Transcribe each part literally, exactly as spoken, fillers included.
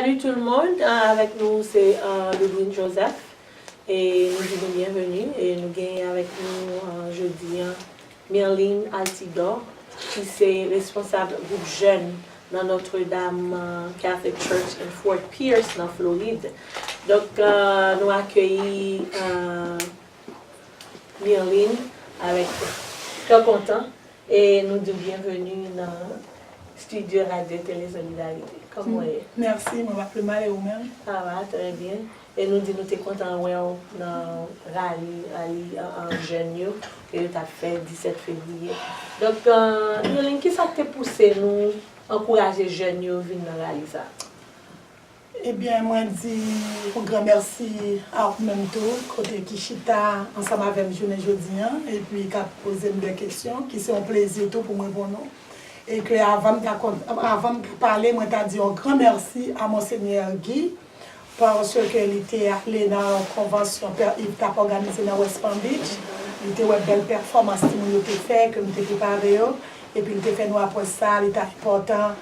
Salut tout le monde, euh, avec nous c'est euh, Ludwine Joseph et nous disons bienvenue et nous gagnons avec nous euh, jeudi hein, Mirline Altidor qui c'est responsable groupe jeune dans Notre-Dame euh, Catholic Church in Fort Pierce dans Floride. Donc euh, nous accueillons euh, Mirline avec très content. E nou di w byenveni nan estidyo Radyo Tele Solidarite. Kòman w ye? Mèsi, mwen pa pi mal, e ou menm? Sa va, trè byen. E nou di nou te kontan wè w nan rali, rali an, an jèn yo, ke yo t ap fè disèt fevriye. Donk, euh, Mirline, kisa k te pouse nou ankouraje jèn yo vin nan rali sa a? Ebyen, mwen di yon gran mèsi a ou menm tou, kote ki chita ansanm avè m jounen jodi an, epi k ap poze m de kesyon, ki se yon plezi tou pou mwen reponn ou. E ke avan m ta kont, avan m ta pale, mwen ta di yon gran mèsi a Monsenyè Guy, paske li te ale nan yon konvansyon Pè Yves t ap òganize nan West Palm Beach. Li te wè bèl pèfòmans timoun yo te fè, ke m te prepare yo, epi li te fè nou apwòch sa, li ta enpòtan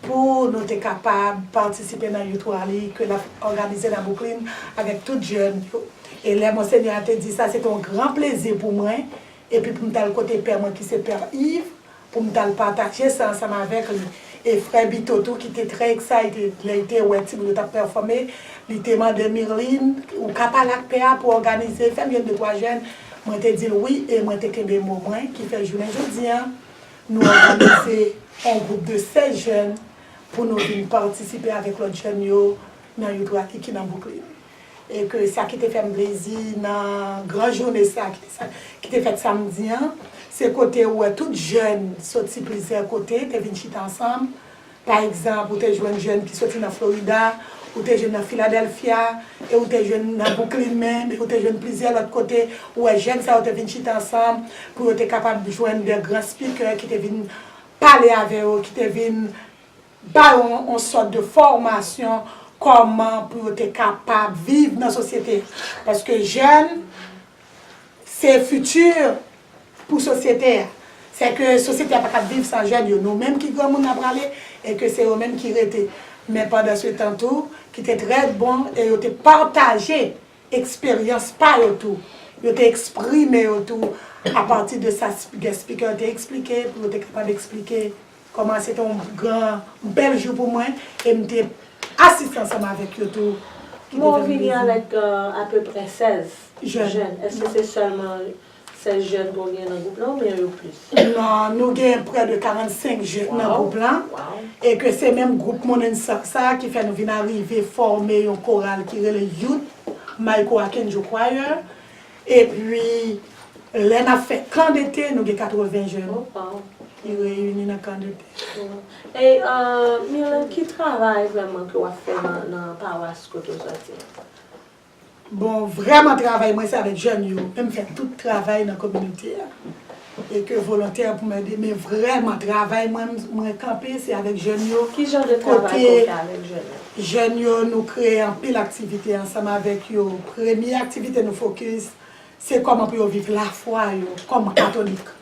pou nou te kapab patisipe nan Youth Rally ke l ap òganize nan Brooklyn avèk tout jèn yo. E lè Monsenyè a te di sa, se te yon gran plezi pou mwen, epi pou m t al kote pè mwen ki se Pè Yves, pou m t al pataje sa ansanm avèk li. E frè Bito tou ki te trè excited lè l te wè timoun yo t ap pèfòme, li te mande Mirline, ou ka pale ak pè a pou òganize, fè m jwenn de twa jèn. Mwen te di l wi, e mwen te kenbe mo mwen, ki fè jounen jodi an, nou òganize yon gwoup de sèz jèn pou nou vin patisipe avèk lòt jèn yo nan Youth Rally ki nan Brooklyn. E ke sa ki te fè m plezi nan gran jounen sa ki te, sa, ki te fèt samdi an, se kote ou wè tout jèn soti plizyè kote te vin chita ansanm. Pa egzanp, ou te jwenn jèn ki soti nan Florida, ou te jwenn nan Philadelphia, e ou te jwenn nan Brooklyn menm, e ou te jwenn plizyè lòt kote. Ou wè jèn sa yo te vin chita ansanm pou yo te kapab jwenn de gran speaker ki te vin pale avè yo, ki te vin ba yo yon, yon sòt de fòmasyon kòman pou yo te kapab viv nan sosyete a. Paske jèn, se fiti pou sosyete a. Se ke sosyete a pa ka viv san jèn yo. Nou menm ki granmoun n a prale, e ke se yo menm ki rete. Men pandansetan tou, ki te trè bon, e yo te pataje eksperyans pa yo tou. Yo te eksprime yo tou apati de sa guest speaker te eksplike, pou yo te kapab eksplike kòman se te yon gran, bèl jou pou mwen, e m te asiste ansanm avèk yo tou. Ki te fè m vini avèk euh, apeprè sèz jèn. Èske se sèlman sèz jèn ke w gen nan gwoup lan oubyen yo plis? Non, nou gen prè de karannsenk jèn nan gwoup lan. E ke se menm gwoup Monin Sa sa ki fè nou vin arive fòme yon koral ki rele Youth Micro Archangel Choir. Epi, lè n ap fè kan dete, nou gen katreven jèn ki reyini nan kan dete. E, euh, Mirline, ki travay vrèman ke w ap fè nan, nan pawas kote w sòti an? Bon, vrèman travay mwen se avèk jèn yo. Men m fè tout travay nan kominote a. E ke volontè pou m ede, men vrèman travay mwen, mwen kanpe se avèk jèn yo. Ki jan de travay ke w fè avèk jèn yo? Jèn yo, nou kreye anpil aktivite ansanm avèk yo. Premye aktivite nou fokis, se kòman pou yo viv lafwa yo kòm katolik.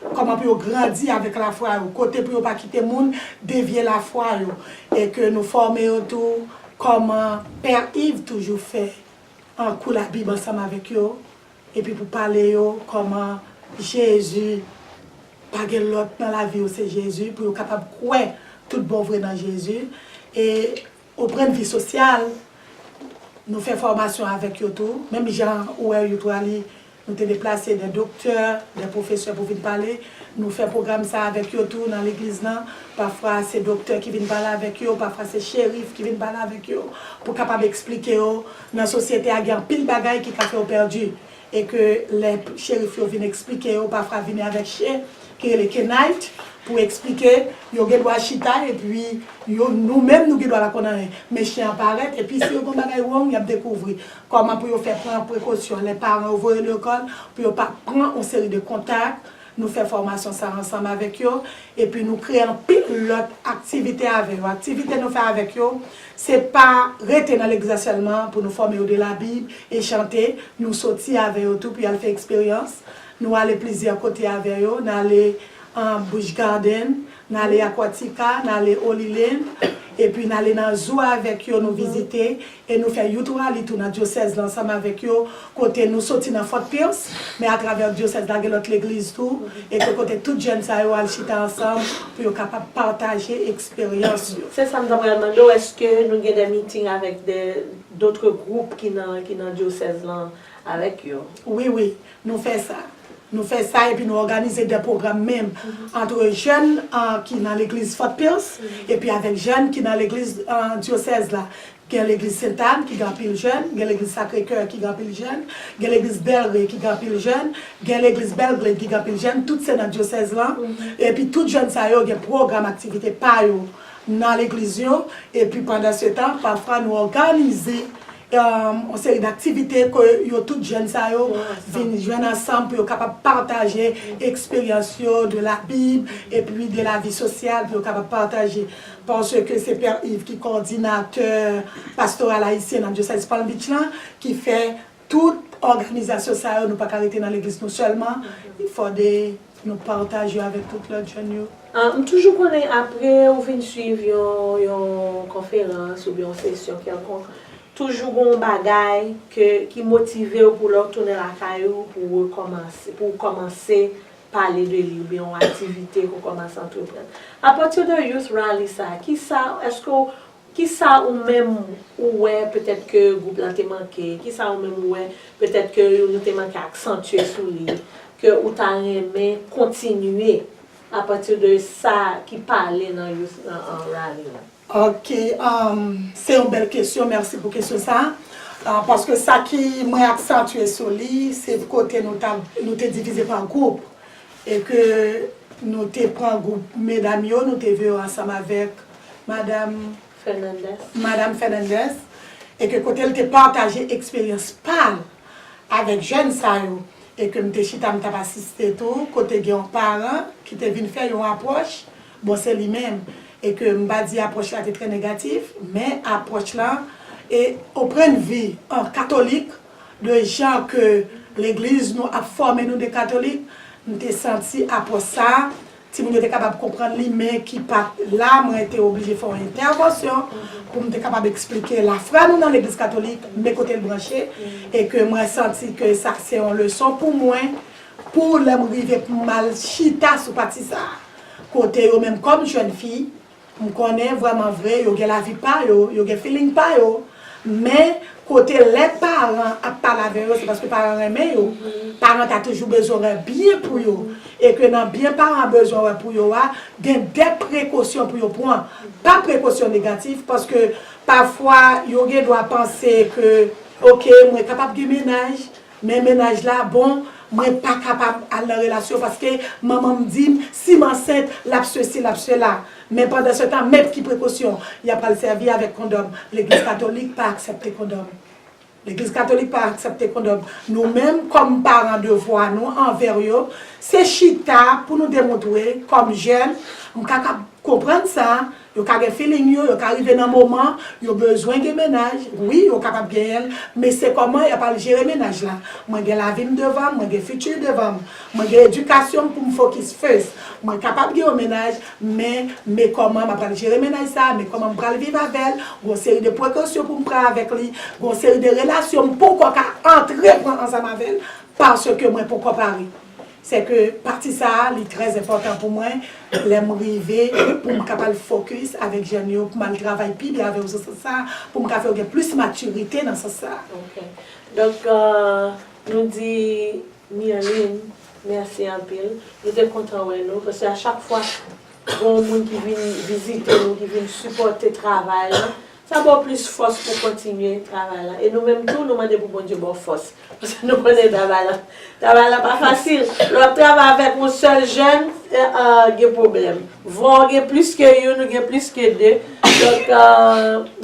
Kòman pou yo grandi avèk lafwa yo, kote pou yo pa kite moun devye lafwa yo, e ke nou fòme yo tou kòman Pè Yves toujou fè, an kou Labib ansanm avèk yo, epi pou pale yo kòman Jezi, pa gen lòt nan lavi yo, se Jezi, pou yo kapab kwè tout bon vre nan Jezi. E o pwen de vi sosyal, nou fè fòmasyon avèk yo tou. Menm jan ou wè Youth Rally, nou te deplase de doktè, de pwofesè pou vin pale. Nou fè pwogram sa avèk yo tou nan legliz lan. Pafwa se doktè ki vin pale avèk yo, pafwa se cherif ki vin pale avèk yo, pou kapab eksplike yo nan sosyete a gen anpil bagay ki ka fè yo pèdi. E ke lè cherif yo vin eksplike yo, pafwa vini avèk chen ki rele kenayt, pou eksplike, yo gen dwa chita, epi yo, nou menm nou gen dwa pa konn anyen. Men chen an parèt, epi si yo gen bagay wrong, y ap dekouvri. Kòman pou yo fè pran prekosyon, lè paran yo voye yo lekòl, pou yo pa pran yon seri de kontak, nou fè fòmasyon sa ansanm avèk yo, epi nou kreye anpil lòt aktivite avè yo. Aktivite nou fè avèk yo, se pa rete nan legliz la sèlman pou nou fòme yo de Labib e chante, nou soti avè yo tou pou y al fè eksperyans. Nou ale plizyè kote avè yo, n ale an Busch Garden, n ale Aquatica, n ale Holy Land, Epi n ale nan zoo avèk yo, nou vizite, e nou fè youth rally tou nan dyosèz la ansanm avèk yo, kote nou soti nan Fort Pierce, men atravè dyosèz la gen lòt legliz tou, e ke kote tout jèn sa yo al chita ansanm pou yo kapab pataje eksperyans yo. Se sa m ta pral mande w, èske nou gen de meeting avèk de d'autres groupes ki nan ki nan dyosèz lan avèk yo? Wi, wi, nou fè sa. Nou fè sa epi nou òganize de pwogram menm antre jèn ki nan legliz Fort Pierce epi avèk jèn ki nan legliz dyosèz la. Gen legliz Sentàn ki gen anpil jèn, gen legliz Sacré Cœur ki gen anpil jèn, gen legliz Bèlre ki gen anpil jèn, gen legliz Bèlgre ki gen anpil jèn, tout se nan dyosèz lan. Epi tout jèn sa yo gen pwogram aktivite pa yo nan legliz yo, epi pandan se tan, pafwa nou òganize yon seri daktivite ke yo tout jèn sa yo vin jwenn ansanm pou yo kapab pataje eksperyans yo de la Bib epi de la vi sosyal pou yo kapab pataje. Paske se Pè Yves ki kowòdinatè pastoral ayisyen nan dyosèz Palm Beach lan ki fè tout òganizasyon sa yo, nou pa ka rete nan legliz nou sèlman, fòde nou pataje avèk tout lòt jèn yo. M toujou konnen apre ou vin swiv yon yon konferans oubyen yon sesyon kèlkonk, toujou gen yon bagay ke ki motive w pou lè w tounen lakay ou pou ou rekòmanse pou ou kòmanse pale de li oubyen yon aktivite ke w kòmanse antreprann. Apati de Youth Rally sa, kisa èske w Kisa ou menm ou wè petèt ke gwoup la te manke? Kisa ou menm ou wè petèt ke nou te manke aksantye sou li, ke ou ta renmen kontinye apati de sa ki pale nan youth nan an rally la? Ok, um, se yon bèl kesyon, mèsi pou kesyon sa. Uh, paske sa ki mwen aksantye sou li, se kote nou, ta, nou te divize pa gwoup. E ke nou te pran gwoup medam yo, nou te viv ansanm avèk Madam Fernandez. Madam Fernandez, e ke kote l te pataje eksperyans pa l avèk jèn sa yo, e ke m te chita m t ap asiste tou, kote gen yon paran ki te vin fè yon apwòch, bon se li menm, e ke m pa di apwòch la te trè negatif, men apwòch la, e au point de vue an katolik, de jan ke legliz nou ap fòme nou de katolik, m te santi apwòch sa, timoun yo te kapab konprann li, men ki pa t la, mwen te oblije fè yon entèvansyon pou m te kapab eksplike lafwa nou nan legliz katolik, men kote l branche, e ke mwen santi ke sa se yon leson pou mwen, pou lè m rive pou m al chita sou pati sa, kote yo menm kòm jèn fi, M konnen vrèman vre, yo gen lavi pa yo, yo gen feeling pa yo. Men, kote lè paran ap pale avè yo, se paske paran renmen yo. Paran ta toujou bezwen wè byen pou yo. E ke nan byen paran bezwen wè pou yo a, gen de prekosyon pou yo pran. Pa prekosyon negatif, paske pafwa, yo gen dwa panse ke, oke, mwen kapab gen mennaj, Men mennaj la, bon, mwen pa kapab al nan relasyon paske manman m di m, si m ansent, l ap sesi, l ap sela. Men pandan se tan, men ki prekosyon y ap al sèvi avèk kondòm? Legliz katolik pa aksepte kondòm. Legliz katolik pa aksepte kondòm. Nou menm, kòm paran, devwa nou anvè yo, se chita pou nou demontre, kòm jèn, m ka kap konprann sa, yo ka gen feeling yo, yo ka rive nan moman, yo bezwen gen mennaj, wi, yo kapab genyen l, men se kòman y ap al jere mennaj la. Mwen gen lavi m devan m, mwen gen fiti devan m, mwen gen edikasyon m pou m fokis first. Mwen kapab gen yon mennaj, men, men kòman m ap al jere mennaj sa, men kòman m pral viv avè l, gon seri de prekosyon pou m pran avèk li, gon seri de relasyon m poko ka antreprann ansanm avè l, paske mwen poko pare. Se ke pati sa a, li trè enpòtan pou mwen, lè m rive, pou m kapab fokis avèk jèn yo, pou m al travay pi byen avè yo sou sans sa a, pou m ka fè yo gen plis matirite nan sans sa a. Ok. Donk, euh, nou di Mirline, mèsi anpil. Nou te kontan wè nou, paske a chak fwa, gen yon moun ki vin vizite nou, ki vin sipòte travay la, sa ba w plis fòs pou kontinye travay la. E nou menm tou, nou mande pou Bondye ba w fòs. Paske nou konnen travay la, travay la pa fasil. Lè w ap travay avèk yon sèl jèn, gen pwoblèm. Vwa w gen plis ke youn, ou gen plis ke de. Donk,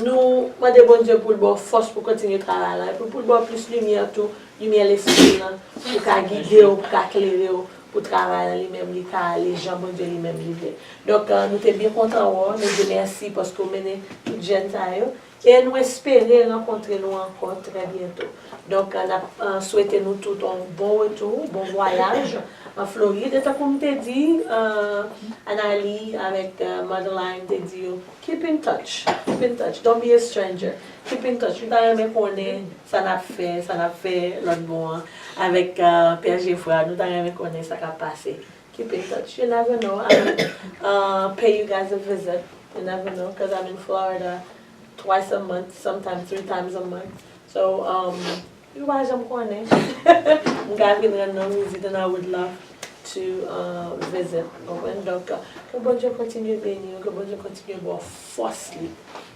nou mande Bondye pou l ba w fòs pou kontinye travay la. Epi pou l ba w plis limyè tou, limyè Lespri l lan, pou ka gide w, pou ka klere w. Pou travay la li menm li ka ale jan Bondye li menm li vle. Donk, nou te byen kontan wè w, nou di mèsi paske w mennen tout jèn sa yo. E nou espere rankontre nou ankò trè byento. Donk, n ap, eh, swete nou tout yon bon retou, bon vwayaj an Florid. E tankou m te di, eh, Annalie avèk, eh, Madeline te di yo, keep in touch, keep in touch, don't be a stranger, keep in touch. Nou ta renmen konnen sa n ap fè, sa n ap fè lòt bò an, avèk, eh, Pè Jefra, nou ta renmen konnen sa k ap pase. Keep in touch. You never know. I will, uh, pay you guys a visit. You never know, because I'm in Florida twice a month, sometimes three times a month. So, um, ou pa janm konnen. M ka vin rann nou vizit, and I would love to, uh, visit. Konprann? Donk, uh, ke Bondye kontinye beni w, ke Bondye kontinye ba w fòs li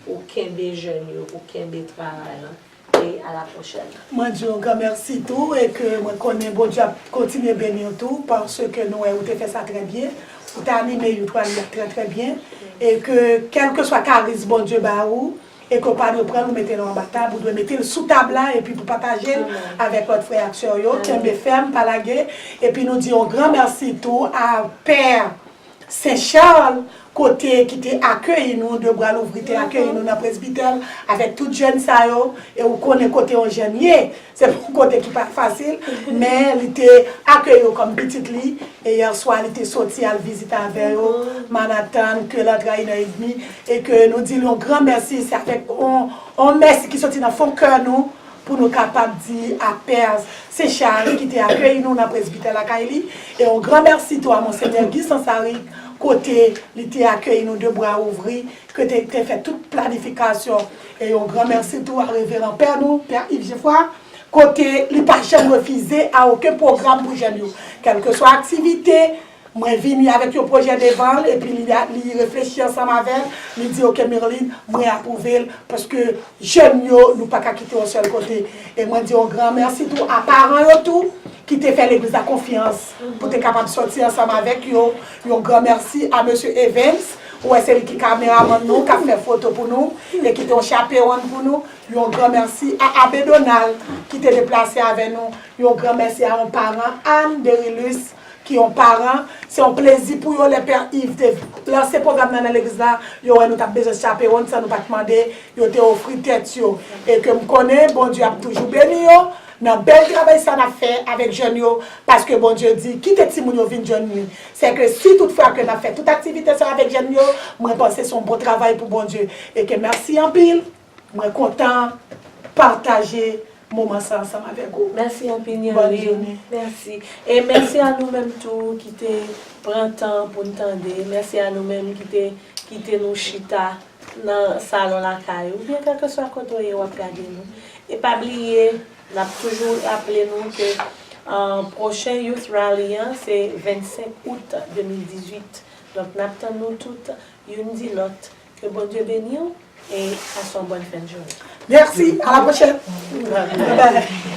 pou kenbe jèn yo, pou kenbe travay lan. E à la prochaine. Mwen di yon gran mèsi tou, e ke mwen konnen Bondye ap kontinye beni w tou, paske nou wè ou te fè sa trè byen, ou te anime youth rally a trè, trè byen, e ke kèlkeswa karis Bondye ba ou, e ke w pa dwe pran l, ou mete l anba tab, ou dwe mete l sou tab la, epi pou pataje l avèk lòt frè ak sè w yo, kenbe fèm, pa lage, epi nou di yon gran mèsi tou a Pè Sen Chal, kote ki te akeyi nou, de bra louvri, te akeyi nou nan presbitè l, avèk tout jèn sa yo, e ou konnen kote yon jèn ye, se pa yon kote ki pa fasil, men li te akeyi yo kòm pitit li, e yè swa li te soti al vizite avè yo, Manhattan, ke l antre a inè edmi, e ke nou di l yon gran mèsi, se avèk yon, yon mèsi ki soti nan fon kè nou, pou nou kapab di a Pè Sen Chal ki te akeyi nou nan presbitè lakay li, e yon gran mèsi tou a Monsenyè Guy Sansarik, kote li te akeyi nou de bra ouvri, ke te, te fè tout planifikasyon, e yon gran mèsi tou a Reveran Pè nou, Pè Yves Geffroy, kote li pa janm refize a okenn pwogram pou jèn yo, kèlkeswa aktivite, mwen vini avèk yon pwojè devan l, epi li, li reflechi ansanm avè l, li di, "Ok, Mirline, mwen apwouve l, paske jèn yo, nou pa ka kite yon sèl kote." E mwen di yon gran mèsi tou a paran yo tou, ki te fè legliz la konfyans, pou te kapab sòti ansanm avèk yo. Yon gran mèsi a mesye Evans, ou wè se li ki kameramann nou, k ap fè foto pou nou, e ki te yon chapewòn pou nou. Yon gran mèsi a Abbé Donald, ki te deplase avè nou. Yon gran mèsi a yon paran, Anne Derilus, ki yon paran, se yon plezi pou yo lè Pè Yves te lanse pwogram nan nan legliz la, yo wè nou t ap bezwen chapewòn san nou pa t mande, yo te ofri tèt yo. E ke m konnen Bondye ap toujou beni yo nan bèl travay sa n ap fè avèk jèn yo, paske Bondye di, "Kite timoun yo vin jwenn mwen." Sèke si toutfwa ke n ap fè tout aktivite sa avèk jèn yo, mwen panse se yon bon travay pou Bondye. E ke mèsi anpil. Mwen kontan pataje moman sa ansanm avèk ou. Mèsi anpil, Nirline. Bòn jounen. Mèsi. E mèsi a nou menm tou ki te pran tan pou n tande. Mèsi a nou menm ki te kite nou chita nan salon lakay ou, oubyen kèlkeswa kote w ye w ap gade nou. E pa bliye, n ap toujou raple nou ke, ah, pwochen Youth Rally an, se vennsenk out de mil dizuit. Donk, n ap tann nou tout, youn di lòt. Ke Bondye beni w e pase yon bòn fen de jounen. Merci, à la prochaine. Bye bye.